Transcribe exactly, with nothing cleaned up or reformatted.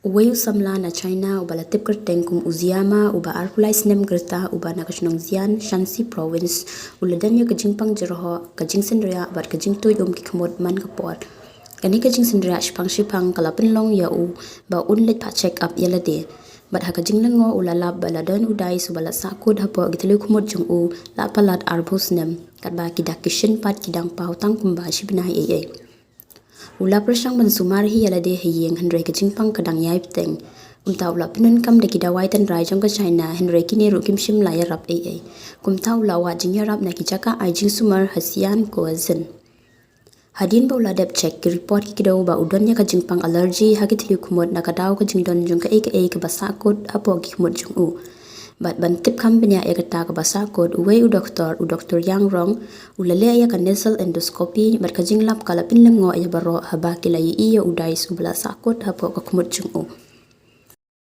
Uwei u samla na China uba la tip kyrteng kum u Ziama, uba arphew lai snem ka rta, uba na ka shnong Xi'an, Shanxi Province, u la don ïa ka jingpang jyrhoh, ka jingsynriah bad ka jingtuid um ki khmut man ka por. Kane ka jingsynriah shipang shipang ka la pynlong ïa u ba un leit phah check up ïa lade. Bad ha ka jinglyngngoh u la lap ba la don u dais uba la sahkut hapoh ki thliew khmut jong u la palat arphew snem, katba ki dak ki shin pat ki dang paw tang kumba shi bnai ei ei. U la pyrshang ban sumar hi ïa lade ha ïing, hynrei ka jingpang ka dang ïai bteng. Kumta u la pyndonkam da ki dawai tynrai jong ka China, hynrei kine ruh kim shym la ïarap ei ei. Kumta u la wad jingïarap na ki jaka ai jingsumar ha Xi'an Coezhen. Hadien ba u la dep check, ki report ki kdew ba u don ïa ka jingpang allergy ha ki thliew khmut na ka daw ka jingdon jong kaei kaei kaba sahkut hapoh ki khmut jong u. Bad ban tip kham bniah ïa kata kaba sahkut, uwei u doktor, u Doktor Yang Rong, u la leh ïa ka nasal endoscopy, bad ka jinglap ka la pynlyngngoh ïa baroh haba ki la ïohi ïa u dais uba la sahkut hapoh ka khmut jong u.